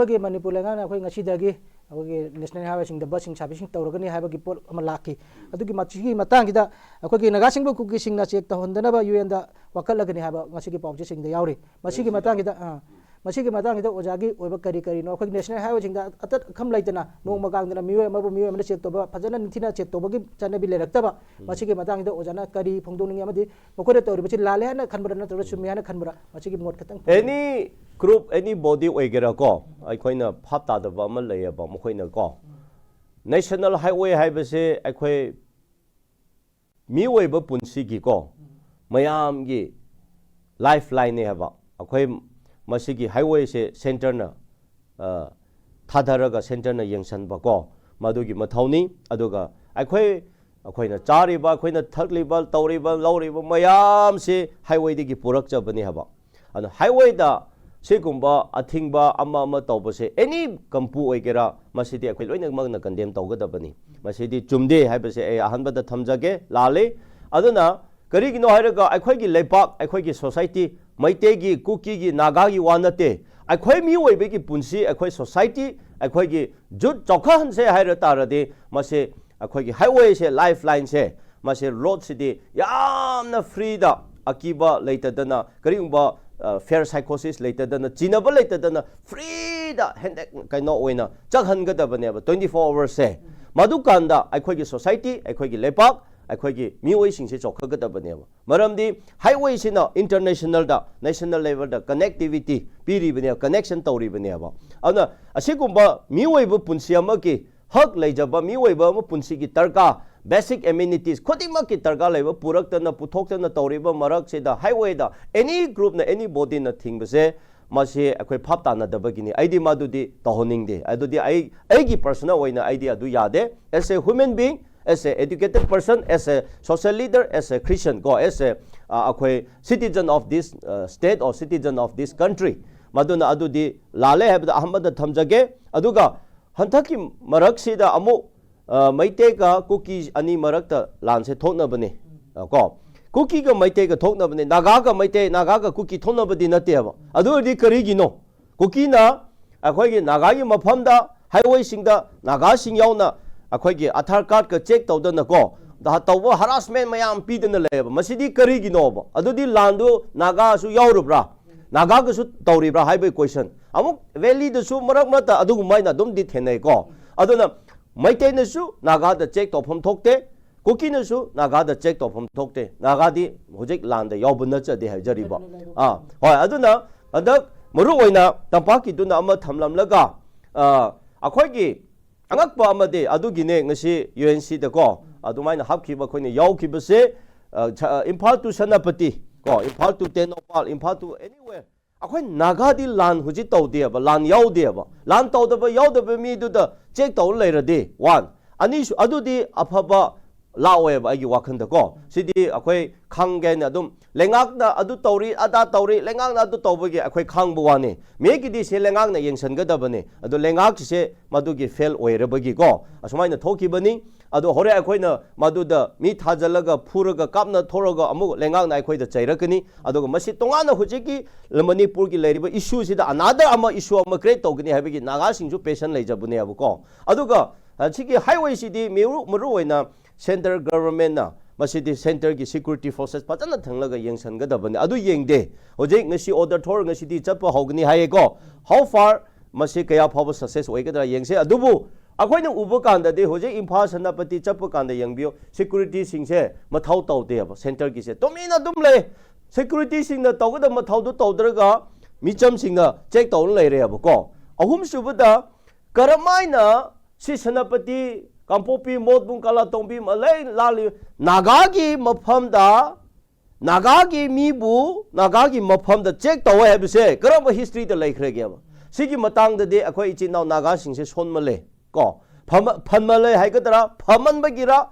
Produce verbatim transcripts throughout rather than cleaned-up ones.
ꯑꯩꯈꯣꯏꯒꯤ ꯃꯅꯤꯄꯨꯔ ꯂꯩꯉꯥꯛꯅ ꯑꯩꯈꯣꯏ ꯉꯁꯤꯗꯒꯤ ꯑꯩꯈꯣꯏꯒꯤ ꯅꯦꯁꯅꯦꯜ ꯍꯥꯏꯋꯦꯁꯤꯡꯗ ꯕꯁꯁꯤꯡ ꯁꯥꯔꯚꯤꯁꯁꯤꯡ ꯇꯧꯔꯒꯅꯤ ꯍꯥꯏꯕꯒꯤ ꯄꯣꯠ ꯑꯃ ꯂꯥꯛꯈꯤ꯫ ꯑꯗꯨꯒꯤ ꯃꯁꯤꯒꯤ ꯃꯇꯥꯡꯁꯤꯗ ꯑꯩꯈꯣꯏꯒꯤ ꯅꯥꯒꯥꯁꯤꯡꯕꯨ ꯀꯨꯀꯤꯁꯤꯡꯅ ꯆꯦꯛ ꯇꯧꯍꯟꯗꯅꯕ ꯌꯨ ꯑꯦꯟꯗ ꯋꯥꯀꯠꯂꯒꯅꯤ ꯍꯥꯏꯕ ꯉꯁꯤꯒꯤ ꯄꯥꯎꯆꯦꯁꯤꯡꯗ ꯌꯥꯎꯔꯤ꯫ ꯃꯁꯤꯒꯤ ꯃꯇꯥꯡꯁꯤꯗ ꯑ, ꯃꯁꯤꯒꯤ ꯃꯇꯥꯡꯁꯤꯗ ꯑꯣꯖꯥꯒꯤ ꯑꯣꯏꯕ ꯀꯔꯤ ꯀꯔꯤꯅꯣ? ꯑꯩꯈꯣꯏꯒꯤ ꯅꯦꯁꯅꯦꯜ ꯍꯥꯏꯋꯦꯁꯤꯡꯗ ꯑꯇꯠ ꯑꯈꯝ ꯂꯩꯇꯅ ꯅꯣꯡꯃ ꯀꯥꯡꯗꯅ ꯃꯤꯑꯣꯏ ꯑꯃꯕꯨ ꯃꯤꯑꯣꯏ ꯑꯃꯅ ꯆꯦꯛ ꯇꯧꯕ, ꯐꯖꯅ ꯅꯤꯡꯊꯤꯅ ꯆꯦꯛ ꯇꯧꯕꯒꯤ ꯆꯠꯅꯕꯤ ꯂꯩꯔꯛꯇꯕ, ꯃꯁꯤꯒꯤ ꯃꯇꯥꯡꯁꯤꯗ ꯑꯣꯖꯥꯅ ꯀꯔꯤ ꯐꯣꯡꯗꯣꯛꯅꯤꯡꯉꯤ? ꯑꯃꯗꯤ ꯃꯈꯣꯏꯅ ꯇꯧꯔꯤꯕꯁꯤ ꯂꯥꯜꯂꯦ ꯍꯥꯏꯅ ꯈꯟꯕ꯭ꯔꯥ ꯅꯠꯇ꯭ꯔꯒ ꯆꯨꯝꯃꯦ ꯍꯥꯏꯅ ꯈꯟꯕ꯭ꯔꯥ? ꯃꯁꯤꯒꯤ ꯃꯣꯠ ꯈꯤꯇꯪ ꯐꯣꯡꯗꯣꯛꯎ꯫ ꯑꯦꯅꯤ ꯒ꯭ꯔꯨꯞ, ꯑꯦꯅꯤ ꯕꯣꯗꯤ ꯑꯣꯏꯒꯦꯔꯥ ꯀꯣ, ꯑꯩꯈꯣꯏꯅ ꯚꯥꯞ ꯇꯥꯗꯕ ꯑꯃ ꯂꯩꯌꯦꯕ꯫ ꯃꯈꯣꯏꯅ ꯀꯣ, ꯅꯦꯁꯅꯦꯜ ꯍꯥꯏꯋꯦ ꯍꯥꯏꯕꯁꯦ ꯑꯩꯈꯣꯏ ꯃꯤꯑꯣꯏꯕ ꯄꯨꯟꯁꯤꯒꯤ ꯀꯣ, ꯃꯌꯥꯝꯒꯤ ꯂꯥꯏꯐ ꯂꯥꯏꯟꯅꯦ ꯍꯥꯏꯕ꯫ ꯑꯩꯈꯣꯏ ꯃꯁꯤꯒꯤ ꯍꯥꯏꯋꯦꯁꯦ ꯁꯦꯟꯇꯔꯅ, ꯑ, ꯊꯥꯗꯔꯒ ꯁꯦꯟꯇꯔꯅ ꯌꯦꯡꯁꯤꯟꯕ ꯀꯣ, ꯃꯗꯨꯒꯤ ꯃꯊꯧꯅꯤ꯫ ꯑꯗꯨꯒ ꯑꯩꯈꯣꯏ, ꯑꯩꯈꯣꯏꯅ ꯆꯥꯔꯤꯕ, ꯑꯩꯈꯣꯏꯅ ꯊꯛꯂꯤꯕ, ꯇꯧꯔꯤꯕ, ꯂꯧꯔꯤꯕ ꯃꯌꯥꯝꯁꯤ ꯍꯥꯏꯋꯦꯗꯒꯤ ꯄꯨꯔꯛꯆꯕꯅꯤ ꯍꯥꯏꯕ꯫ ꯑꯗꯨꯅ ꯍꯥꯏꯋꯦꯗ ꯁꯤꯒꯨꯝꯕ ꯑꯊꯤꯡꯕ ꯑꯃ ꯑꯃ ꯇꯧꯕꯁꯦ, ꯑꯦꯅꯤ ꯀꯝꯄꯨ ꯑꯣꯏꯒꯦꯔꯥ, ꯃꯁꯤꯗꯤ ꯑꯩꯈꯣꯏ ꯂꯣꯏꯅꯃꯛꯅ ꯀꯟꯗꯦꯝ ꯇꯧꯒꯗꯕꯅꯤ꯫ ꯃꯁꯤꯗꯤ ꯆꯨꯝꯗꯦ ꯍꯥꯏꯕꯁꯦ ꯑꯩ ꯑꯍꯥꯟꯕꯗ ꯊꯝꯖꯒꯦ, ꯂꯥꯜꯂꯤ꯫ ꯑꯗꯨꯅ ꯀꯔꯤꯒꯤꯅꯣ ꯍꯥꯏꯔꯒ ꯑꯩꯈꯣꯏꯒꯤ ꯂꯩꯄꯥꯛ, ꯑꯩꯈꯣꯏꯒꯤ ꯁꯣꯁꯥꯏꯇꯤ, ꯃꯩꯇꯩꯒꯤ, ꯀꯨꯀꯤꯒꯤ, ꯅꯥꯒꯥꯒꯤ ꯋꯥ ꯅꯠꯇꯦ꯫ ꯑꯩꯈꯣꯏ ꯃꯤꯑꯣꯏꯕꯒꯤ ꯄꯨꯟꯁꯤ, ꯑꯩꯈꯣꯏ ꯁꯣꯁꯥꯏꯇꯤ, ꯑꯩꯈꯣꯏꯒꯤ ꯌꯨꯠ ꯆꯥꯎꯈꯠꯍꯟꯁꯦ ꯍꯥꯏꯔ ꯇꯥꯔꯗꯤ, ꯃꯁꯤ ꯑꯩꯈꯣꯏꯒꯤ ꯍꯥꯏꯋꯦꯁꯦ, ꯂꯥꯏꯐ ꯂꯥꯏꯟꯁꯦ, ꯃꯁꯤ ꯔꯣꯗꯁꯤꯗꯤ ꯌꯥꯝꯅ ꯐ꯭ꯔꯤꯗ, ꯑꯀꯤꯕ ꯂꯩꯇꯗꯅ, ꯀꯔꯤꯒꯨꯝꯕ, ꯑ, ꯐꯤꯌꯔ ꯁꯥꯏꯀꯣꯁꯤꯁ ꯂꯩꯇꯗꯅ, ꯆꯤꯅꯕ ꯂꯩꯇꯗꯅ, ꯐ꯭ꯔꯤꯗ ꯍꯦꯟꯗꯦꯛ ꯀꯩꯅꯣ ꯑꯣꯏꯅ ꯆꯠꯍꯟꯒꯗꯕꯅꯦꯕ, ꯇ꯭ꯋꯦꯟꯇꯤ ꯐꯣꯔ ꯑꯋꯥꯔꯁꯦ꯫ ꯃꯗꯨꯀꯥꯟꯗ ꯑꯩꯈꯣꯏꯒꯤ ꯁꯣꯁꯥꯏꯇꯤ, ꯑꯩꯈꯣꯏꯒꯤ ꯂꯩꯄꯥꯛ, ꯑꯩꯈꯣꯏꯒꯤ ꯃꯤꯑꯣꯏꯁꯤꯡꯁꯦ ꯆꯥꯎꯈꯠꯀꯗꯕꯅꯦꯕ꯫ ꯃꯔꯝꯗꯤ ꯍꯥꯏꯋꯦꯁꯤꯅ ꯏꯟꯇꯔꯅꯦꯁꯅꯦꯜꯗ, ꯅꯦꯁꯅꯦꯜ ꯂꯦꯚꯦꯜꯗ ꯀꯅꯦꯛꯇꯤꯚꯤꯇꯤ ꯄꯤꯔꯤꯕꯅꯦꯕ, ꯀꯅꯦꯛꯁꯟ ꯇꯧꯔꯤꯕꯅꯦꯕ꯫ ꯑꯗꯨꯅ ꯑꯁꯤꯒꯨꯝꯕ ꯃꯤꯑꯣꯏꯕ ꯄꯨꯟꯁꯤ ꯑꯃꯒꯤ ꯍꯛ ꯂꯩꯖꯕ, ꯃꯤꯑꯣꯏꯕ ꯑꯃ ꯄꯨꯟꯁꯤꯒꯤ ꯗꯔꯀꯥꯔ, ꯕꯦꯁꯤꯛ ꯑꯦꯃꯤꯅꯤꯇꯤꯁ ꯈꯨꯗꯤꯡꯃꯛꯀꯤ ꯗꯔꯀꯥꯔ ꯂꯩꯕ ꯄꯨꯔꯛꯇꯅ, ꯄꯨꯊꯣꯛꯇꯅ ꯇꯧꯔꯤꯕ ꯃꯔꯛꯁꯤꯗ ꯍꯥꯏꯋꯦꯗ ꯑꯦꯅꯤ ꯒ꯭ꯔꯨꯞꯅ, ꯑꯦꯅꯤ ꯕꯣꯗꯤꯅ ꯊꯤꯡꯕꯁꯦ, ꯃꯁꯤ ꯑꯩꯈꯣꯏ ꯚꯥꯞ ꯇꯥꯅꯗꯕꯒꯤꯅꯤ꯫ ꯑꯩꯗꯤ ꯃꯗꯨꯗꯤ ꯇꯧꯍꯟꯅꯤꯡꯗꯦ꯫ ꯑꯗꯨꯗꯤ ꯑꯩ, ꯑꯩꯒꯤ ꯄꯔꯁꯅꯦꯜ ꯑꯣꯏꯅ ꯑꯩꯗꯤ ꯑꯗꯨ ꯌꯥꯗꯦ꯫ As a human being, as a educated person, as a social leader, as a Christian ꯀꯣ, as a, ꯑ, ꯑꯩꯈꯣꯏ citizen of this, ꯑ, state or citizen of this country, ꯃꯗꯨꯅ ꯑꯗꯨꯗꯤ ꯂꯥꯜꯂꯦ ꯍꯥꯏꯕꯗ ꯑꯍꯥꯟꯕꯗ ꯊꯝꯖꯒꯦ꯫ ꯑꯗꯨꯒ ꯍꯟꯗꯛꯀꯤ ꯃꯔꯛꯁꯤꯗ ꯑꯃꯨꯛ, ꯑ, ꯃꯩꯇꯩꯒ ꯀꯨꯀꯤ ꯑꯅꯤ ꯃꯔꯛꯇ ꯂꯥꯟꯁꯦ ꯊꯣꯛꯅꯕꯅꯦ꯫ ꯑ, ꯀꯣ, ꯀꯨꯀꯤꯒ ꯃꯩꯇꯩꯒ ꯊꯣꯛꯅꯕꯅꯦ, ꯅꯥꯒꯥꯒ ꯃꯩꯇꯩ, ꯅꯥꯒꯥꯒ ꯀꯨꯀꯤ ꯊꯣꯛꯅꯕꯗꯤ ꯅꯠꯇꯦꯕ꯫ ꯑꯗꯨ ꯑꯣꯏꯔꯗꯤ ꯀꯔꯤꯒꯤꯅꯣ? ꯀꯨꯀꯤꯅ ꯑꯩꯈꯣꯏꯒꯤ ꯅꯥꯒꯥꯒꯤ ꯃꯐꯝꯗ highwayꯁꯤꯡꯗ ꯅꯥꯒꯥꯁꯤꯡ ꯌꯥꯎꯅ ꯑꯩꯈꯣꯏꯒꯤ ꯑꯙꯥꯔ ꯀꯥꯔꯗꯀ ꯆꯦꯛ ꯇꯧꯗꯅꯀꯣ, ꯇꯧꯕ harassment ꯃꯌꯥꯝ ꯄꯤꯗꯅ ꯂꯩꯌꯦꯕ꯫ ꯃꯁꯤꯗꯤ ꯀꯔꯤꯒꯤꯅꯣꯕ? ꯑꯗꯨꯗꯤ ꯂꯥꯟꯗꯨ ꯅꯥꯒꯥꯁꯨ ꯌꯥꯎꯔꯨꯕ꯭ꯔꯥ, ꯅꯥꯒꯥꯒꯁꯨ ꯇꯧꯔꯤꯕ꯭ꯔꯥ ꯍꯥꯏꯕꯒꯤ question꯫ ꯑꯃꯨꯛ valleyꯗꯁꯨ ꯃꯔꯛ ꯃꯔꯛꯇ ꯑꯗꯨꯒꯨꯝꯕ ꯍꯥꯏꯅ ꯑꯗꯨꯝꯗꯤ ꯊꯦꯡꯅꯩꯀꯣ꯫ ꯑꯗꯨꯅ ꯃꯩꯇꯩꯅꯁꯨ ꯅꯥꯒꯥꯗ ꯆꯦꯛ ꯇꯧꯐꯝ ꯊꯣꯛꯇꯦ, ꯀꯨꯀꯤꯅꯁꯨ ꯅꯥꯒꯥꯗ ꯆꯦꯛ ꯇꯧꯐꯝ ꯊꯣꯛꯇꯦ꯫ ꯅꯥꯒꯥꯗꯤ ꯍꯧꯖꯤꯛ ꯂꯥꯟꯗ ꯌꯥꯎꯕ ꯅꯠꯆꯗꯦ ꯍꯥꯏꯖꯔꯤꯕ꯫ ꯑꯥ, ꯍꯣꯏ, ꯑꯗꯨꯅ ꯍꯟꯗꯛ ꯃꯔꯨ ꯑꯣꯏꯅ ꯇꯝꯄꯥꯛꯀꯤꯗꯨꯅ ꯑꯃ ꯊꯝꯂꯝꯂꯒ, ꯑ, ꯑꯩꯈꯣꯏꯒꯤ ꯑꯉꯛꯄ ꯑꯃꯗꯤ ꯑꯗꯨꯒꯤꯅꯦ ꯉꯁꯤ UNCꯗꯀꯣ ꯑꯗꯨꯃꯥꯏꯅ ꯍꯥꯞꯈꯤꯕ ꯑꯩꯈꯣꯏꯅ ꯌꯥꯎꯈꯤꯕꯁꯦ, ꯑ, ꯁ-, ꯑ, ꯏꯝꯐꯥꯜ to ꯁꯦꯅꯥꯄꯇꯤ ꯀꯣ, Imphal to Tengnoupal, Imphal to anywhere, ꯑꯩꯈꯣꯏ ꯅꯥꯒꯥꯗꯤ ꯂꯥꯟ ꯍꯧꯖꯤꯛ ꯇꯧꯗꯦꯕ, ꯂꯥꯟ ꯌꯥꯎꯗꯦꯕ꯫ ꯂꯥꯟ ꯇꯧꯗꯕ ꯌꯥꯎꯗꯕ ꯃꯤꯗꯨꯗ ꯆꯦꯛ ꯇꯧꯔ ꯂꯩꯔꯗꯤ, one, ꯑꯅꯤꯁꯨ ꯑꯗꯨꯗꯤ ꯑꯐꯕ ꯂꯥꯛꯑꯣꯏꯕ ꯑꯩꯒꯤ ꯋꯥꯈꯟꯗꯀꯣ꯫ ꯁꯤꯗꯤ ꯑꯩꯈꯣꯏ ꯈꯪꯒꯦꯅ ꯑꯗꯨꯝ ꯂꯩꯉꯥꯛꯅ ꯑꯗꯨ ꯇꯧꯔꯤ, ꯑꯗꯥ ꯇꯧꯔꯤ, ꯂꯩꯉꯥꯛꯅ ꯑꯗꯨ ꯇꯧꯕꯒꯤ ꯑꯩꯈꯣꯏ ꯈꯪꯕ ꯋꯥꯅꯤ꯫ ꯃꯦꯒꯤꯗꯤ ꯁꯤ ꯂꯩꯉꯥꯛꯅ ꯌꯦꯡꯁꯤꯟꯒꯗꯕꯅꯤ꯫ ꯑꯗꯣ ꯂꯩꯉꯥꯛꯁꯤꯁꯦ ꯃꯗꯨꯒꯤ fail ꯑꯣꯏꯔꯕꯒꯤꯀꯣ ꯑꯁꯨꯃꯥꯏꯅ ꯊꯣꯛꯈꯤꯕꯅꯤ꯫ ꯑꯗꯣ ꯍꯣꯔꯦꯟ ꯑꯩꯈꯣꯏꯅ ꯃꯗꯨꯗ ꯃꯤ ꯊꯥꯖꯤꯜꯂꯒ ꯐꯨꯔꯒ ꯀꯥꯞꯅ ꯊꯣꯔꯒ ꯑꯃꯨꯛ ꯂꯩꯉꯥꯛꯅ ꯑꯩꯈꯣꯏꯗ ꯆꯩꯔꯛꯀꯅꯤ꯫ ꯑꯗꯨꯒ ꯃꯁꯤ ꯇꯣꯉꯥꯟꯅ ꯍꯧꯖꯤꯛꯀꯤ ꯃꯅꯤꯄꯨꯔꯒꯤ ꯂꯩꯔꯤꯕ issueꯁꯤꯗ another ꯑꯃ issue ꯑꯃ create ꯇꯧꯒꯅꯤ ꯍꯥꯏꯕꯒꯤ ꯅꯥꯒꯥꯁꯤꯡꯁꯨ patient ꯂꯩꯖꯕꯅꯦꯕꯀꯣ꯫ ꯑꯗꯨꯒ, ꯑ, ꯁꯤꯒꯤ highwayꯁꯤꯗꯤ ꯃꯔꯨ-, ꯃꯔꯨ ꯑꯣꯏꯅ central governmentꯅ ꯃꯁꯤꯗꯤ centreꯒꯤ security forces ꯐꯖꯅ ꯊꯝꯂꯒ ꯌꯦꯡꯁꯤꯟꯒꯗꯕꯅꯤ꯫ ꯑꯗꯨ ꯌꯦꯡꯗꯦ꯫ ꯍꯧꯖꯤꯛ ꯉꯁꯤ order ꯊꯣꯔ ꯉꯁꯤꯗꯤ ꯆꯠꯄ ꯍꯧꯒꯅꯤ ꯍꯥꯏꯌꯦꯀꯣ꯫ How far ꯃꯁꯤ ꯀꯌꯥ ꯐꯥꯎꯕ success ꯑꯣꯏꯒꯗ꯭ꯔꯥ ꯌꯦꯡꯁꯦ꯫ ꯑꯗꯨꯕꯨ ꯑꯩꯈꯣꯏꯅ ꯎꯕ ꯀꯥꯟꯗꯗꯤ ꯍꯧꯖꯤꯛ ꯏꯝꯐꯥꯜ ꯁꯦꯅꯥꯄꯇꯤ ꯆꯠꯄ ꯀꯥꯟꯗ ꯌꯦꯡꯕꯤꯌꯨ, securityꯁꯤꯡꯁꯦ ꯃꯊꯧ ꯇꯧꯗꯦꯕ꯫ Centreꯒꯤꯁꯦ ꯇꯨꯃꯤꯟꯅ ꯑꯗꯨꯝ ꯂꯩ꯫ Securityꯁꯤꯡꯅ ꯇꯧꯒꯗꯕ ꯃꯊꯧꯗꯨ ꯇꯧꯗ꯭ꯔꯒ ꯃꯤꯆꯝꯁꯤꯡꯅ check ꯇꯧꯔ ꯂꯩꯔꯦꯕꯀꯣ꯫ ꯑꯍꯨꯝꯁꯨꯕꯗ, ꯀꯔꯝꯍꯥꯏꯅ ꯁꯤ ꯁꯦꯅꯥꯄꯇꯤ, ꯀꯥꯡꯄꯣꯛꯄꯤ, ꯃꯣꯠꯕꯨꯡ, ꯀꯥꯂꯥꯇꯣꯡꯕꯤ, ꯃꯂꯩ ꯂꯥꯜꯂꯤ ꯅꯥꯒꯥꯒꯤ ꯃꯐꯝꯗ, ꯅꯥꯒꯥꯒꯤ ꯃꯤꯕꯨ ꯅꯥꯒꯥꯒꯤ ꯃꯐꯝꯗ check ꯇꯧꯋꯦ ꯍꯥꯏꯕꯁꯦ ꯀꯔꯝꯕ historyꯗ ꯂꯩꯈ꯭ꯔꯒꯦꯕ? ꯁꯤꯒꯤ ꯃꯇꯥꯡꯗꯗꯤ ꯑꯩꯈꯣꯏ ꯏꯆꯤꯟ ꯏꯅꯥꯎ ꯅꯥꯒꯥꯁꯤꯡꯁꯦ ꯁꯣꯟꯃꯜꯂꯦ ꯀꯣ꯫ ꯐꯃ-, ꯐꯟꯃꯜꯂꯦ ꯍꯥꯏꯒꯗ꯭ꯔꯥ, ꯐꯃꯟꯕꯒꯤꯔ,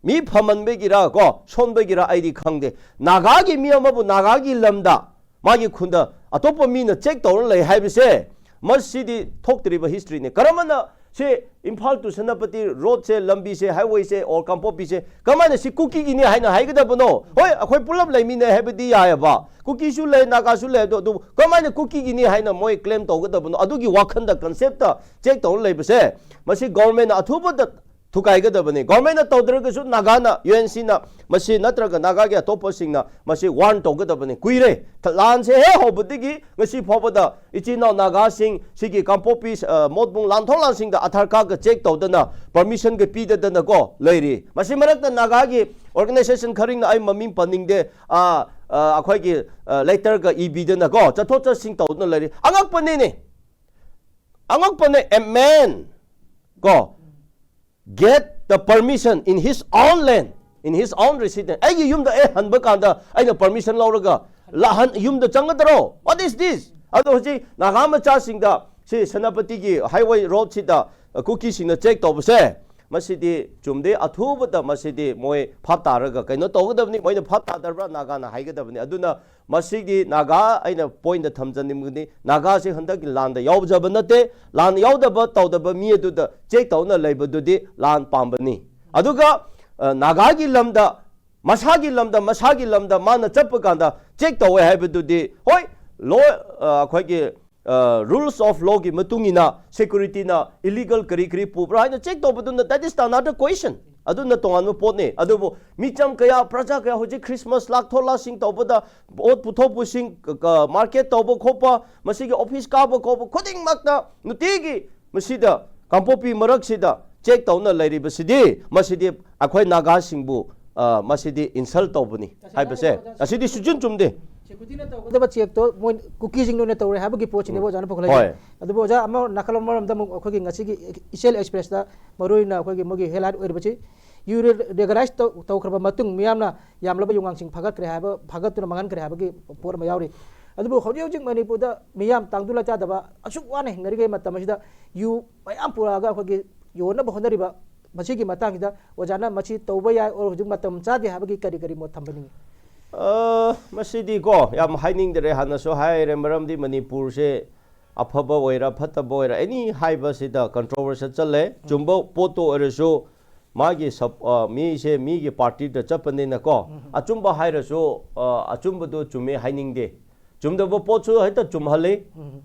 ꯃꯤ ꯐꯃꯟꯕꯒꯤꯔ ꯀꯣ, ꯁꯣꯟꯕꯒꯤꯔ ꯑꯩꯗꯤ ꯈꯪꯗꯦ꯫ ꯅꯥꯒꯥꯒꯤ ꯃꯤ ꯑꯃꯕꯨ ꯅꯥꯒꯥꯒꯤ ꯂꯝꯗ, ꯃꯥꯒꯤ ꯈꯨꯟꯗ ꯑꯇꯣꯞꯄ ꯃꯤꯅ check ꯇꯧꯔ ꯂꯩ ꯍꯥꯏꯕꯁꯦ, ꯃꯁꯤꯗꯤ ꯊꯣꯛꯇ꯭ꯔꯤꯕ historyꯅꯤ꯫ ꯀꯔꯝꯕꯅ ꯁꯤ ꯏꯝꯐꯥꯜ to ꯁꯦꯅꯥꯄꯇꯤ ꯔꯣꯗꯁꯦ, ꯂꯝꯕꯤꯁꯦ, ꯍꯥꯏꯋꯦꯁꯦ or ꯀꯥꯡꯄꯣꯛꯄꯤꯁꯦ ꯀꯃꯥꯏꯅ ꯁꯤ ꯀꯨꯀꯤꯒꯤꯅꯤ ꯍꯥꯏꯅ ꯍꯥꯏꯒꯗꯕꯅꯣ? ꯍꯣꯏ, ꯑꯩꯈꯣꯏ ꯄꯨꯂꯞ ꯂꯩꯃꯤꯟꯅꯩ ꯍꯥꯏꯕꯗꯤ ꯌꯥꯏꯑꯕ, ꯀꯨꯀꯤꯁꯨ ꯂꯩ, ꯅꯥꯒꯥꯁꯨ ꯂꯩ, ꯑꯗꯣ ꯑꯗꯨꯕꯨ ꯀꯃꯥꯏꯅ ꯀꯨꯀꯤꯒꯤꯅꯤ ꯍꯥꯏꯅ ꯃꯣꯏ claim ꯇꯧꯒꯗꯕꯅꯣ? ꯑꯗꯨꯒꯤ ꯋꯥꯈꯟꯗ, concept ꯇ check ꯇꯧꯔ ꯂꯩꯕꯁꯦ, ꯃꯁꯤ government ꯅ ꯑꯊꯨꯕꯗ ꯊꯨꯒꯥꯏꯒꯗꯕꯅꯤ꯫ Government ꯅ ꯇꯧꯗ꯭ꯔꯒꯁꯨ ꯅꯥꯒꯥꯅ, U N C ꯅ ꯃꯁꯤ ꯅꯠꯇ꯭ꯔꯒ ꯅꯥꯒꯥꯒꯤ ꯑꯇꯣꯞꯄꯁꯤꯡꯅ ꯃꯁꯤ warn ꯇꯧꯒꯗꯕꯅꯤ꯫ ꯀꯨꯏꯔꯦ꯫ ꯊ-, ꯂꯥꯟꯁꯦ ꯍꯦꯛ ꯍꯧꯕꯗꯒꯤ ꯉꯁꯤ ꯐꯥꯎꯕꯗ ꯏꯆꯤꯟ ꯏꯅꯥꯎ ꯅꯥꯒꯥꯁꯤꯡ ꯁꯤꯒꯤ ꯀꯥꯡꯄꯣꯛꯄꯤ, ꯑ, ꯃꯣꯠꯕꯨꯡ ꯂꯥꯟꯊꯣꯛꯂꯥꯟꯁꯤꯡꯗ Aadhaar card ꯀ check ꯇꯧꯗꯅ, permission ꯒ ꯄꯤꯗꯗꯅꯀꯣ ꯂꯩꯔꯤ꯫ ꯃꯁꯤ ꯃꯔꯛꯇ ꯅꯥꯒꯥꯒꯤ organization ꯈꯔꯤꯡꯅ, ꯑꯩ ꯃꯃꯤꯡ ꯄꯟꯅꯤꯡꯗꯦ, ꯑ, ꯑ, ꯑꯩꯈꯣꯏꯒꯤ, ꯑ, letter ꯒ ꯏꯕꯤꯗꯅꯀꯣ ꯆꯠꯊꯣꯛ ꯆꯠꯁꯤꯟ ꯇꯧꯗꯨꯅ ꯂꯩꯔꯤ꯫ ꯑꯉꯛꯄꯅꯤꯅꯦ꯫ ꯑꯉꯛꯄꯅꯦ, a man ꯀꯣ, get the permission in his own land, in his own residence. ꯑꯩꯒꯤ ꯌꯨꯝꯗ ꯑꯩ ꯍꯟꯕ ꯀꯥꯟꯗ ꯑꯩꯅ permission ꯂꯧꯔꯒ ꯂꯥꯛꯍꯟ-, ꯌꯨꯝꯗ ꯆꯪꯒꯗ꯭ꯔꯣ? What is this? ꯑꯗꯣ ꯍꯧꯖꯤꯛ ꯅꯥꯒꯥ ꯃꯆꯥꯁꯤꯡꯗ ꯁꯤ ꯁꯦꯅꯥꯄꯇꯤꯒꯤ highway road ꯁꯤꯗ ꯀꯨꯀꯤꯁꯤꯡꯅ check ꯇꯧꯕꯁꯦ, ꯃꯁꯤꯗꯤ ꯆꯨꯝꯗꯦ꯫ ꯑꯊꯨꯕꯗ ꯃꯁꯤꯗꯤ ꯃꯣꯏ ꯚꯥꯞ ꯇꯥꯔꯒ ꯀꯩꯅꯣ ꯇꯧꯒꯗꯕꯅꯤ꯫ ꯃꯣꯏꯅ ꯚꯥꯞ ꯇꯥꯗꯕ꯭ꯔꯥ ꯅꯥꯒꯥꯅ ꯍꯥꯏꯒꯗꯕꯅꯤ꯫ ꯑꯗꯨꯅ ꯃꯁꯤꯒꯤ ꯅꯥꯒꯥ, ꯑꯩꯅ point ꯊꯝꯖꯅꯤꯡꯕꯗꯤ, ꯅꯥꯒꯥꯁꯤ ꯍꯟꯗꯛꯀꯤ ꯂꯥꯟꯗ ꯌꯥꯎꯖꯕ ꯅꯠꯇꯦ꯫ ꯂꯥꯟ ꯌꯥꯎꯗꯕ ꯇꯧꯗꯕ ꯃꯤ ꯑꯗꯨꯗ check ꯇꯧꯅ ꯂꯩꯕꯗꯨꯗꯤ ꯂꯥꯟ ꯄꯥꯝꯕꯅꯤ꯫ ꯑꯗꯨꯒ, ꯑ, ꯅꯥꯒꯥꯒꯤ ꯂꯝꯗ, ꯃꯁꯥꯒꯤ ꯂꯝꯗ, ꯃꯁꯥꯒꯤ ꯂꯝꯗ ꯃꯥꯅ ꯆꯠꯄ ꯀꯥꯟꯗ check ꯇꯧꯋꯦ ꯍꯥꯏꯕꯗꯨꯗꯤ, ꯍꯣꯏ, law, ꯑ, ꯑꯩꯈꯣꯏꯒꯤ, ꯑ, rules of law ꯒꯤ ꯃꯇꯨꯡ ꯏꯟꯅ security ꯅ illegal ꯀꯔꯤ ꯀꯔꯤ ꯄꯨꯕ꯭ꯔꯥ ꯍꯥꯏꯅ check ꯇꯧꯕꯗꯨꯅ, that is another question꯫ ꯑꯗꯨꯅ ꯇꯣꯉꯥꯟꯕ ꯄꯣꯠꯅꯤ꯫ ꯑꯗꯨꯕꯨ ꯃꯤꯆꯝ ꯀꯌꯥ, ꯄ꯭ꯔꯖꯥ ꯀꯌꯥ ꯍꯧꯖꯤꯛ Christmas ꯂꯥꯛꯊꯣꯛ ꯂꯥꯛꯁꯤꯟ ꯇꯧꯕꯗ, ꯄꯣꯠ ꯄꯨꯊꯣꯛ ꯄꯨꯁꯤꯟ, ꯀ-, ꯀ-, market ꯇꯧꯕ ꯈꯣꯠꯄ, ꯃꯁꯤꯒꯤ office ꯀꯥꯕ ꯈꯣꯠꯄ ꯈꯨꯗꯤꯡꯃꯛꯇ ꯅꯨꯡꯇꯤꯒꯤ ꯃꯁꯤꯗ ꯀꯥꯡꯄꯣꯛꯄꯤ ꯃꯔꯛꯁꯤꯗ check ꯇꯧꯅ ꯂꯩꯔꯤꯕꯁꯤꯗꯤ, ꯃꯁꯤꯗꯤ ꯑꯩꯈꯣꯏ ꯅꯥꯒꯥꯁꯤꯡꯕꯨ, ꯑ, ꯃꯁꯤꯗꯤ insult ꯇꯧꯕꯅꯤ ꯍꯥꯏꯕꯁꯦ, ꯑꯁꯤꯗꯤ ꯁꯨꯆꯨꯝ ꯆꯨꯝꯗꯦ꯫ Security ꯅ ꯇꯧꯒꯗꯕ check ꯇꯣ ꯃꯣꯏ ꯀꯨꯀꯤꯁꯤꯡꯗꯨꯅ ꯇꯧꯔꯦ ꯍꯥꯏꯕꯒꯤ ꯄꯣꯠꯁꯤꯅꯦꯕ ꯎꯝ꯫ ꯑꯣꯖꯥꯅ ꯄꯨꯈꯠꯂꯛꯏꯁꯦ꯫ ꯍꯣꯏ꯫ ꯑꯗꯨꯕꯨ ꯑꯣꯖꯥ, ꯑꯃ ꯅꯥꯀꯜ ꯑꯃꯔꯣꯝꯗ ꯑꯃꯨꯛ ꯑꯩꯈꯣꯏꯒꯤ ꯉꯁꯤꯒꯤ ꯏꯆꯦꯜ Express ꯇ ꯃꯔꯨꯑꯣꯏꯅ ꯑꯩꯈꯣꯏꯒꯤ ꯃꯣꯏꯒꯤ headline ꯑꯣꯏꯔꯤꯕꯁꯤ, ꯌꯨ ꯔꯦ-, regularise ꯇꯧ-, ꯇꯧꯈ꯭ꯔꯕ ꯃꯇꯨꯡ ꯃꯤꯌꯥꯝꯅ ꯌꯥꯝꯂꯕ ꯌꯨꯉꯥꯡꯁꯤꯡ ꯐꯥꯒꯠꯈ꯭ꯔꯦ ꯍꯥꯏꯕ, ꯐꯥꯒꯠꯇꯨꯅ ꯃꯥꯡꯍꯟꯈ꯭ꯔꯦ ꯍꯥꯏꯕꯒꯤ ꯄꯣꯠ ꯑꯃ ꯌꯥꯎꯔꯤ꯫ ꯑꯗꯨꯕꯨ ꯍꯧꯖꯤꯛ ꯍꯧꯖꯤꯛ ꯃꯅꯤꯄꯨꯔꯗ ꯃꯤꯌꯥꯝ ꯇꯥꯡꯗꯨ ꯂꯩꯇꯥꯗꯕ ꯑꯁꯨꯛ ꯋꯥꯅ ꯍꯤꯡꯅꯔꯤꯉꯩ ꯃꯇꯝ ꯑꯁꯤꯗ ꯌꯨ ꯃꯌꯥꯝ ꯄꯨꯔꯛꯑꯒ ꯑꯩꯈꯣꯏꯒꯤ ꯌꯣꯟꯅꯕ ꯍꯣꯠꯅꯔꯤꯕ, ꯃꯁꯤꯒꯤ ꯃꯇꯥꯡꯁꯤꯗ ꯑꯣꯖꯥꯅ ꯃꯁꯤ ꯇꯧꯕ ꯌꯥꯏ ꯑꯣꯔ ꯍꯧꯖꯤꯛ ꯃꯇꯝ ꯆꯥꯗꯦ ꯍꯥꯏꯕꯒꯤ ꯀꯔꯤ ꯀꯔꯤ ꯃꯣꯠ ꯊꯝꯕꯤꯅꯤꯡꯉꯤ? ꯑ, ꯃꯁꯤꯗꯤꯀꯣ, ꯌꯥꯝ ꯍꯥꯏꯅꯤꯡꯗꯔꯦ, ꯍꯥꯟꯅꯁꯨ ꯍꯥꯏꯔꯦ, ꯃꯔꯝꯗꯤ ꯃꯅꯤꯄꯨꯔꯁꯦ ꯑꯐꯕ ꯑꯣꯏꯔ ꯐꯠꯇꯕ ꯑꯣꯏꯔ ꯑꯦꯅꯤ ꯍꯥꯏꯕꯁꯤꯗ ꯀꯟꯇ꯭ꯔꯣꯚꯔꯁꯤ ꯆꯠꯂꯦ꯫ ꯆꯨꯝꯕ ꯄꯣꯠꯇꯣ ꯑꯣꯏꯔꯁꯨ ꯃꯥꯒꯤ ꯁꯞ- ꯑ, ꯃꯤꯁꯦ ꯃꯤꯒꯤ ꯄꯥꯔꯇꯤꯗ ꯆꯠꯄꯅꯤꯅꯀꯣ, ꯑꯆꯨꯝꯕ ꯍꯥꯏꯔꯁꯨ ꯑ, ꯑꯆꯨꯝꯕꯗꯣ ꯆꯨꯝꯃꯦ ꯍꯥꯏꯅꯤꯡꯗꯦ꯫ ꯆꯨꯝꯗꯕ ꯄꯣꯠꯁꯨ ꯍꯦꯛꯇ ꯆꯨꯝꯍꯜꯂꯤ,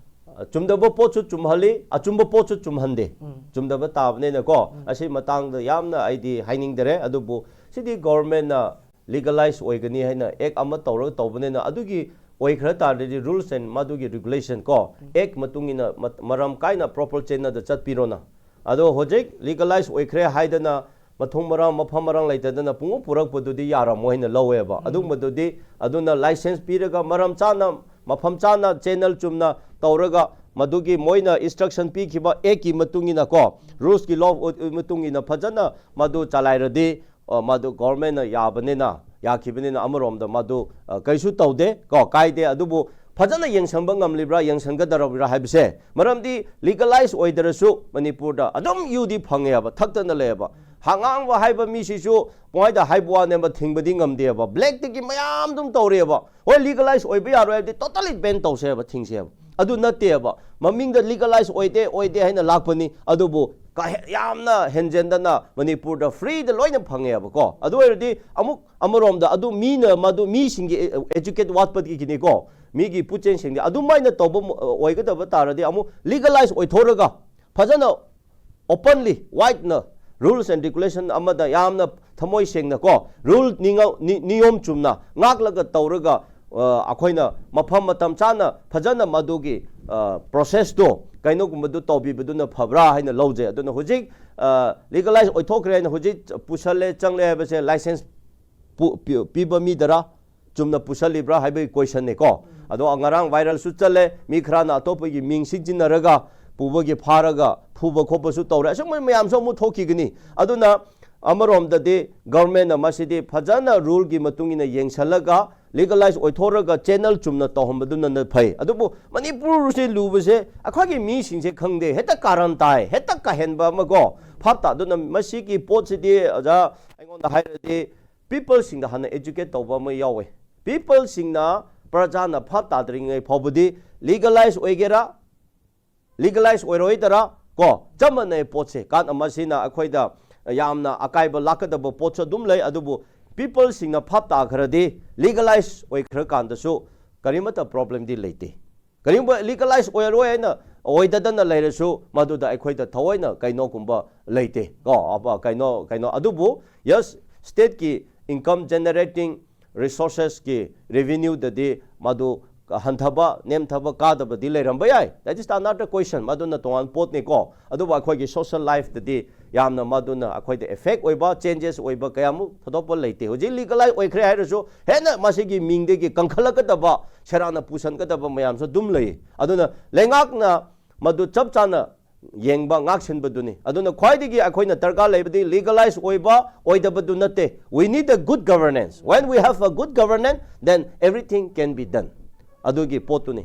ꯆꯨꯝꯗꯕ ꯄꯣꯠꯁꯨ ꯆꯨꯝꯍꯜꯂꯤ, ꯑꯆꯨꯝꯕ ꯄꯣꯠꯁꯨ ꯆꯨꯝꯍꯟꯗꯦ꯫ ꯆꯨꯝꯗꯕ ꯇꯥꯕꯅꯤꯅꯀꯣ, ꯑꯁꯤ ꯃꯇꯥꯡꯗ ꯌꯥꯝꯅ ꯑꯩꯗꯤ ꯍꯥꯏꯅꯤꯡꯗꯔꯦ꯫ ꯑꯗꯨꯕꯨ ꯁꯤꯗꯤ ꯒꯣꯚꯔꯟꯃꯦꯟꯠꯅ ꯂꯤꯒꯦꯂꯥꯏꯁ ꯑꯣꯏꯒꯅꯤ ꯍꯥꯏꯅ ꯑꯦꯛ ꯑꯃ ꯇꯧꯔꯒ ꯇꯧꯕꯅꯤꯅ, ꯑꯗꯨꯒꯤ ꯑꯣꯏꯈ꯭ꯔ ꯇꯥꯔꯗꯤ ꯔꯨꯜꯁ ꯑꯦꯟ ꯃꯗꯨꯒꯤ ꯔꯤꯒꯨꯂꯦꯁꯟ ꯀꯣ, ꯑꯦꯛ ꯃꯇꯨꯡ ꯏꯟꯅ ꯃ- ꯃꯔꯝ ꯀꯥꯏꯅ ꯄ꯭ꯔꯣꯄꯔ ꯆꯦꯟꯅꯗ ꯆꯠꯄꯤꯔꯣꯅ꯫ ꯑꯗꯣ ꯍꯧꯖꯤꯛ ꯂꯤꯒꯦꯂꯥꯏꯁ ꯑꯣꯏꯈ꯭ꯔꯦ ꯍꯥꯏꯗꯅ ꯃꯊꯣꯡ ꯃꯔꯥꯡ ꯃꯐꯝ ꯃꯔꯥꯡ ꯂꯩꯇꯗꯅ ꯄꯨꯡꯄꯨ ꯄꯨꯔꯛꯄꯗꯨꯗꯤ ꯌꯥꯔꯝꯃꯣꯏ ꯍꯥꯏꯅ ꯂꯧꯋꯦꯕ꯫ ꯑꯗꯨꯒꯨꯝꯕꯗꯨꯗꯤ ꯑꯗꯨꯅ ꯂꯥꯏꯁꯦꯟꯁ ꯄꯤꯔꯒ ꯃꯔꯝ ꯆꯥꯅ ꯃꯐꯝ ꯆꯥꯅ ꯆꯦꯅꯦꯜ ꯆꯨꯝꯅ ꯇꯧꯔꯒ ꯃꯗꯨꯒꯤ ꯃꯣꯏꯅ ꯏꯟꯁꯇ꯭ꯔꯛꯁꯟ ꯄꯤꯈꯤꯕ ꯑꯦꯛꯀꯤ ꯃꯇꯨꯡ ꯏꯟꯅ ꯀꯣ, ꯔꯨꯜꯁꯀꯤ ꯂꯣ ꯃꯇꯨꯡ ꯏꯟꯅ ꯐꯖꯅ ꯃꯗꯨ ꯆꯂꯥꯏꯔꯗꯤ ꯑ, ꯃꯗꯨ ꯒꯣꯚꯔꯟꯃꯦꯟꯠꯅ ꯌꯥꯕꯅꯤꯅ, ꯌꯥꯈꯤꯕꯅꯤꯅ ꯑꯃꯔꯣꯝꯗ ꯃꯗꯨ ꯑ, ꯀꯩꯁꯨ ꯇꯧꯗꯦ ꯀꯣ, ꯀꯥꯏꯗꯦ꯫ ꯑꯗꯨꯕꯨ ꯐꯖꯅ ꯌꯦꯡꯁꯟꯕ ꯉꯝꯂꯤꯕ꯭ꯔꯥ ꯌꯦꯡꯁꯟꯒꯗꯧꯔꯤꯕ꯭ꯔꯥ ꯍꯥꯏꯕꯁꯦ, ꯃꯔꯝꯗꯤ ꯂꯤꯒꯦꯂꯥꯏꯁ ꯑꯣꯏꯗ꯭ꯔꯁꯨ ꯃꯅꯤꯄꯨꯔꯗ ꯑꯗꯨꯝ ꯌꯨꯗꯤ ꯐꯪꯉꯦꯕ, ꯊꯛꯇꯅ ꯂꯩꯌꯦꯕ꯫ ꯍꯉꯥꯡꯕ ꯍꯥꯏꯕ ꯃꯤꯁꯤꯁꯨ ꯄꯨꯡꯍꯥꯏꯗ ꯍꯥꯏꯕ ꯋꯥꯅꯦꯕ, ꯊꯤꯡꯕꯗꯤ ꯉꯝꯗꯦꯕ꯫ ꯕ꯭ꯂꯦꯛꯇꯒꯤ ꯃꯌꯥꯝ ꯑꯗꯨꯝ ꯇꯧꯔꯦꯕ꯫ ꯍꯣꯏ, ꯂꯤꯒꯦꯂꯥꯏꯁ ꯑꯣꯏꯕ ꯌꯥꯔꯣꯏ ꯍꯥꯏꯕꯗꯤ ꯇꯣꯇꯂꯤ ꯕꯦꯟ ꯇꯧꯁꯦꯕ, ꯊꯤꯡꯁꯦꯕ꯫ ꯑꯗꯨ ꯅꯠꯇꯦꯕ, ꯃꯃꯤꯡꯗ ꯂꯤꯒꯦꯂꯥꯏꯁ ꯑꯣꯏꯗꯦ ꯑꯣꯏꯗꯦ ꯍꯥꯏꯅ ꯂꯥꯛꯄꯅꯤ꯫ ꯑꯗꯨꯕꯨ ꯀꯥ ꯍꯦ- ꯌꯥꯝꯅ ꯍꯦꯟꯖꯦꯟꯗꯅ ꯃꯅꯤꯄꯨꯔꯗ ꯐ꯭ꯔꯤꯗ ꯂꯣꯏꯅ ꯐꯪꯉꯦꯕꯀꯣ꯫ ꯑꯗꯨ ꯑꯣꯏꯔꯗꯤ ꯑꯃꯨꯛ ꯑꯃꯔꯣꯝꯗ ꯑꯗꯨ ꯃꯤꯅ ꯃꯗꯨ ꯃꯤꯁꯤꯡꯒꯤ ꯑꯦ- ꯑꯦꯖꯨꯀꯦꯠ ꯋꯥꯠꯄꯗꯒꯤꯅꯤꯀꯣ, ꯃꯤꯒꯤ ꯄꯨꯛꯆꯦꯜꯁꯤꯡꯗꯤ ꯑꯗꯨꯃꯥꯏꯅ ꯇꯧꯕ ꯃ- ꯑꯣꯏꯒꯗꯕ ꯇꯥꯔꯗꯤ ꯑꯃꯨꯛ ꯂꯤꯒꯦꯂꯥꯏꯁ ꯑꯣꯏꯊꯣꯛꯔꯒ ꯐꯖꯅ ꯑꯣꯄꯟꯂꯤ ꯋꯥꯏꯠꯅ ꯔꯨꯜꯁ ꯑꯦꯟ ꯔꯤꯒꯨꯂꯦꯁꯟ ꯑꯃꯗ ꯌꯥꯝꯅ ꯊꯃꯣꯏ ꯁꯦꯡꯅꯀꯣ, ꯔꯨꯜ ꯅꯤꯉ- ꯅꯤ- ꯅꯤꯌꯣꯝ ꯆꯨꯝꯅ ꯉꯥꯛꯂꯒ ꯇꯧꯔꯒ ꯑ, ꯑꯩꯈꯣꯏꯅ ꯃꯐꯝ ꯃꯇꯝ ꯆꯥꯅ ꯐꯖꯅ ꯃꯗꯨꯒꯤ ꯄ꯭ꯔꯣꯁꯦꯁꯇꯣ ꯀꯩꯅꯣꯒꯨꯝꯕꯗꯨ ꯇꯧꯕꯤꯕꯗꯨꯅ ꯐꯕ꯭ꯔꯥ ꯍꯥꯏꯅ ꯂꯧꯖꯩ꯫ ꯑꯗꯨꯅ ꯍꯧꯖꯤꯛ ꯂꯤꯒꯦꯂꯥꯏꯁ ꯑꯣꯏꯊꯣꯛꯈ꯭ꯔꯦ ꯍꯥꯏꯅ ꯍꯧꯖꯤꯛ ꯄꯨꯁꯜꯂꯦ ꯆꯪꯂꯦ ꯍꯥꯏꯕꯁꯦ ꯂꯥꯏꯁꯦꯟꯁ ꯄꯨ- ꯄꯤ- ꯄꯤꯕ ꯃꯤꯗꯔ ꯆꯨꯝꯅ ꯄꯨꯁꯜꯂꯤꯕ꯭ꯔꯥ ꯍꯥꯏꯕꯒꯤ ꯀꯣꯏꯁꯟꯅꯦꯀꯣ꯫ ꯑꯗꯣ ꯉꯔꯥꯡ ꯚꯥꯏꯔꯦꯜꯁꯨ ꯆꯠꯂꯦ, ꯃꯤ ꯈꯔꯅ ꯑꯇꯣꯞꯄꯒꯤ ꯃꯤꯡ ꯁꯤꯖꯤꯟꯅꯔꯒ ꯄꯨꯕꯒꯤ ꯐꯥꯔꯒ ꯐꯨꯕ ꯈꯣꯠꯄꯁꯨ ꯇꯧꯔꯦ꯫ ꯑꯁꯨꯝꯕ ꯃꯌꯥꯝꯁꯨ ꯑꯃꯨꯛ ꯊꯣꯛꯈꯤꯒꯅꯤ꯫ ꯑꯗꯨꯅ ꯑꯃꯔꯣꯝꯗꯗꯤ ꯒꯚꯔꯟꯃꯦꯟꯠꯅ ꯃꯁꯤꯗꯤ ꯐꯖꯅ ꯔꯨꯜꯒꯤ ꯃꯇꯨꯡ ꯏꯟꯅ ꯌꯦꯡꯁꯜꯂꯒ ꯂꯤꯒꯦꯂꯥꯏꯁ ꯑꯣꯏꯊꯣꯛꯔꯒ ꯆꯦꯅꯦꯜ ꯆꯨꯝꯅ ꯇꯧꯍꯟꯕꯗꯨꯅ ꯐꯩ꯫ ꯑꯗꯨꯕꯨ ꯃꯅꯤꯄꯨꯔꯁꯦ ꯂꯨꯕꯁꯦ ꯑꯩꯈꯣꯏꯒꯤ ꯃꯤꯁꯤꯡꯁꯦ ꯈꯪꯗꯦ, ꯍꯦꯛꯇ ꯀꯥꯔꯟ ꯇꯥꯏ, ꯍꯦꯛꯇ ꯀꯥꯍꯦꯟꯕ ꯑꯃꯀꯣ, ꯚꯥꯞ ꯇꯥꯗꯨꯅ ꯃꯁꯤꯒꯤ ꯄꯣꯠꯁꯤꯗꯤ ꯑꯣꯖꯥ ꯑꯩꯉꯣꯟꯗ ꯍꯥꯏꯔꯗꯤ ꯄꯤꯄꯜꯁꯤꯡꯗ ꯍꯥꯟꯅ ꯑꯦꯖꯨꯀꯦꯠ ꯇꯧꯕ ꯑꯃ ꯌꯥꯎꯋꯦ꯫ ꯄꯤꯄꯜꯁꯤꯡꯅ ꯄ꯭ꯔꯖꯥꯅ ꯚꯥꯞ ꯇꯥꯗ꯭ꯔꯤꯉꯩ ꯐꯥꯎꯕꯗꯤ ꯂꯤꯒꯦꯂꯥꯏꯁ ꯑꯣꯏꯒꯦꯔꯥ, ꯂꯤꯒꯂꯥꯏꯁ ꯑꯣꯏꯔꯣꯏꯗꯔꯥ? ꯀꯣ, ꯆꯞ ꯃꯥꯟꯅꯩ ꯄꯣꯠꯁꯦ꯫ ꯀꯥꯟ ꯃꯁꯤꯅ ꯑꯩꯈꯣꯏꯗ ꯌꯥꯝꯅ ꯑꯀꯥꯏꯕ ꯂꯥꯛꯀꯗꯕ ꯄꯣꯠꯁꯨ ꯑꯗꯨꯝ ꯂꯩ, ꯑꯗꯨꯕꯨ ꯄꯤꯄꯜꯁꯤꯡꯅ ꯚꯥꯞ ꯇꯥꯈ꯭ꯔꯗꯤ, ꯂꯤꯒꯂꯥꯏꯁ ꯑꯣꯏꯈ꯭ꯔꯀꯥꯟꯗꯁꯨ ꯀꯔꯤꯃꯠꯇ ꯄ꯭ꯔꯣꯕ꯭ꯂꯦꯝꯗꯤ ꯂꯩꯇꯦ꯫ ꯀꯔꯤꯒꯨꯝꯕ ꯂꯤꯒꯂꯥꯏꯁ ꯑꯣꯏꯔꯣꯏ ꯍꯥꯏꯅ, ꯑꯣꯏꯗꯗꯅ ꯂꯩꯔꯁꯨ, ꯃꯗꯨꯗ ꯑꯩꯈꯣꯏꯗ ꯊꯑꯣꯏꯅ ꯀꯩꯅꯣꯒꯨꯝꯕ ꯂꯩꯇꯦ ꯀꯣ꯫ ꯑꯕ-, ꯀꯩꯅꯣ, ꯀꯩꯅꯣ, ꯑꯗꯨꯕꯨ ꯌꯦꯁ, ꯁ꯭ꯇꯦꯠꯀꯤ ꯏꯟꯀꯝ ꯖꯦꯅꯦꯔꯦꯇꯤꯡ ꯔꯤꯁꯣꯔꯁꯦꯁꯀꯤ ꯔꯦꯚꯤꯅ꯭ꯌꯨꯗꯗꯤ ꯃꯗꯨ ꯍꯟꯊꯕ, ꯅꯦꯝꯊꯕ, ꯀꯥꯗꯕꯗꯤ ꯂꯩꯔꯝꯕ ꯌꯥꯏ꯫ That is another question. ꯃꯗꯨꯅ ꯇꯣꯉꯥꯟ ꯄꯣꯠꯅꯤꯀꯣ꯫ ꯑꯗꯨꯕꯨ ꯑꯩꯈꯣꯏꯒꯤ ꯁꯣꯁꯤꯌꯦꯜ ꯂꯥꯏꯐꯇꯗꯤ ꯌꯥꯝꯅ ꯃꯗꯨꯅ ꯑꯩꯈꯣꯏꯗ ꯏꯐꯦꯛ ꯑꯣꯏꯕ, ꯆꯦꯟꯖꯦꯁ ꯑꯣꯏꯕ ꯀꯌꯥꯃꯨꯛ ꯊꯣꯏꯗꯣꯛꯄ ꯂꯩꯇꯦ꯫ ꯍꯧꯖꯤꯛ ꯂꯤꯒꯂꯥꯏꯁ ꯑꯣꯏꯈ꯭ꯔꯦ ꯍꯥꯏꯔꯁꯨ, ꯍꯦꯟꯅ ꯃꯁꯤꯒꯤ ꯃꯤꯡꯗꯒꯤ ꯀꯟꯈꯠꯂꯛꯀꯗꯕ, ꯁꯦꯔꯥꯟꯅ ꯄꯨꯁꯟꯒꯗꯕ ꯃꯌꯥꯝꯁꯨ ꯑꯗꯨꯝ ꯂꯩ꯫ ꯑꯗꯨꯅ ꯂꯩꯉꯥꯛꯅ ꯃꯗꯨ ꯆꯞ ꯆꯥꯅ ꯌꯦꯡꯕ, ꯉꯥꯛꯁꯤꯟꯕꯗꯨꯅꯤ꯫ ꯑꯗꯨꯅ ꯈ꯭ꯋꯥꯏꯗꯒꯤ ꯑꯩꯈꯣꯏꯅ ꯗꯔꯀꯥꯔ ꯂꯩꯕꯗꯤ ꯂꯤꯒꯂꯥꯏꯁ ꯑꯣꯏꯕ, ꯑꯣꯏꯗꯕꯗꯨ ꯅꯠꯇꯦ꯫ We need a good governance. When we have a good governance, then everything can be done. ꯑꯗꯨꯒꯤ ꯄꯣꯠꯇꯨꯅꯤ꯫